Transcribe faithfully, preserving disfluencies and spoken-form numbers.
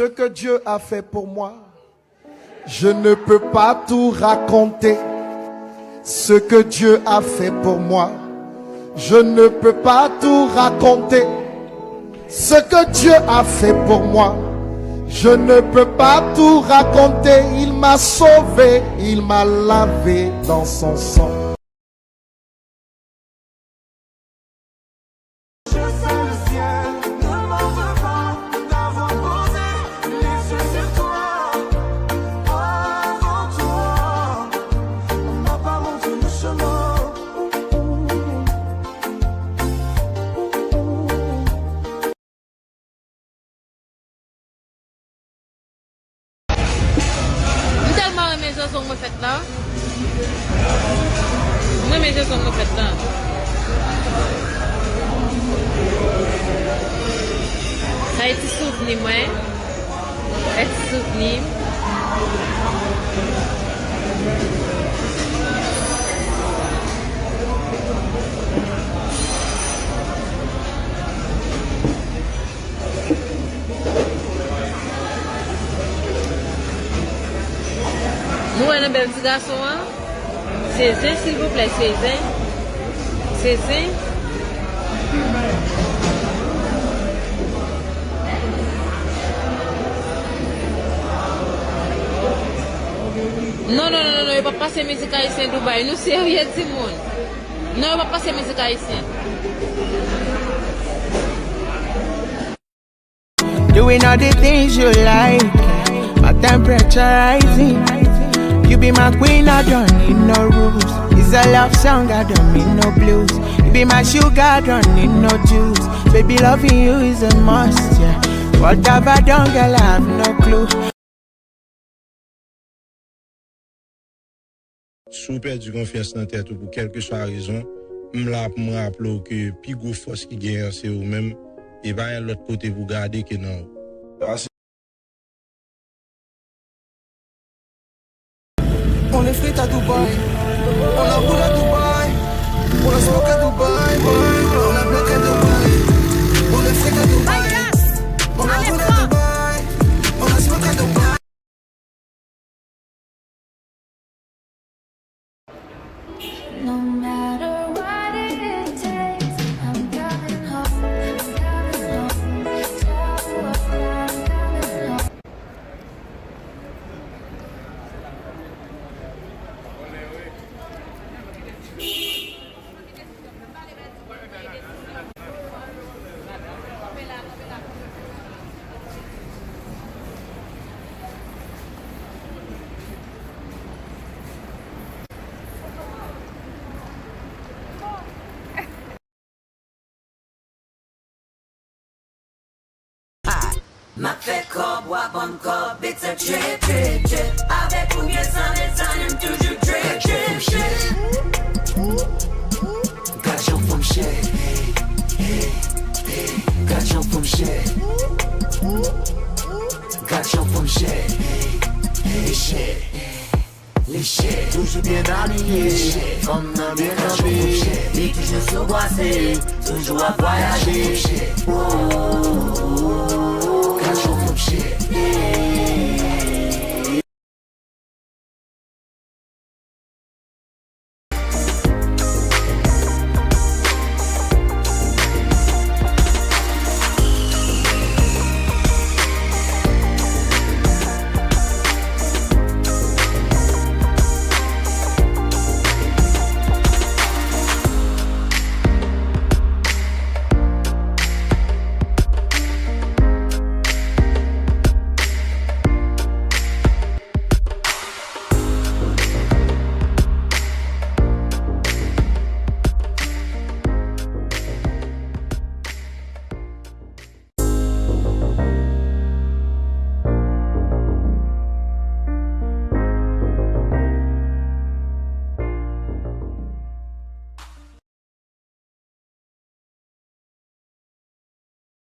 Ce que Dieu a fait pour moi, je ne peux pas tout raconter. Ce que Dieu a fait pour moi, je ne peux pas tout raconter. Ce que Dieu a fait pour moi, je ne peux pas tout raconter. Il m'a sauvé, il m'a lavé dans son sang. Je sais le ciel ne m'en veut pas d'avoir posé les yeux sur toi. Avant toi, on m'a pas montré le chemin. M tèlman renmen jan zong mwen fèt la. M renmen jan zong mwen fèt la. Sa e ti souvni mwen. Sa e ti souvni. Nou wè nan bèl ti gason an? Se zen, silvouplè, se zen. Se zen. Non, non, non, non, non, yo p ap pase mizik ayisyen Dubai. Nou serye, timoun? Non, yo p ap pase mizik ayisyen. Doing all the things you like. My temperature rising. You be my queen, I don't need no rules. It's a love song, I don't need no blues. You be my sugar, I don't need no juice. Baby, loving you is a must, yeah. What have I done, girl, I have no clue. Si w pèdi konfyans nan tèt ou pou kèlkeswa rezon, m la pou m raple w ke pi gwo fòs ki genyen an se ou menm, e pa gen lòt kote pou gade ke nan ou. On est frites à Dubaï, on la roule à Dubaï, on la smoke à Dubaï, on la black à Dubaï, on est frites à Dubaï, on la roule à Dubaï, on la smoke à Dubaï. No matter what it takes, I'm coming home, I'm coming home. Tell the world I'm coming home. M ap fè kòb, w ap banm kòb, it's a trip, trip, trip. Avèk ou m ye san, san, m toujou trip, trip, trip. Gad jan fanm chè, hey, hey, hey. Gad jan fanm chè. Gad jan fanm chè, hey, hey, chè. Li chè, toujou byen abiye. Fanm nan byen kanpe. Li toujou sou bwase, toujou ap vwayaje. Oh, oh, oh, oh.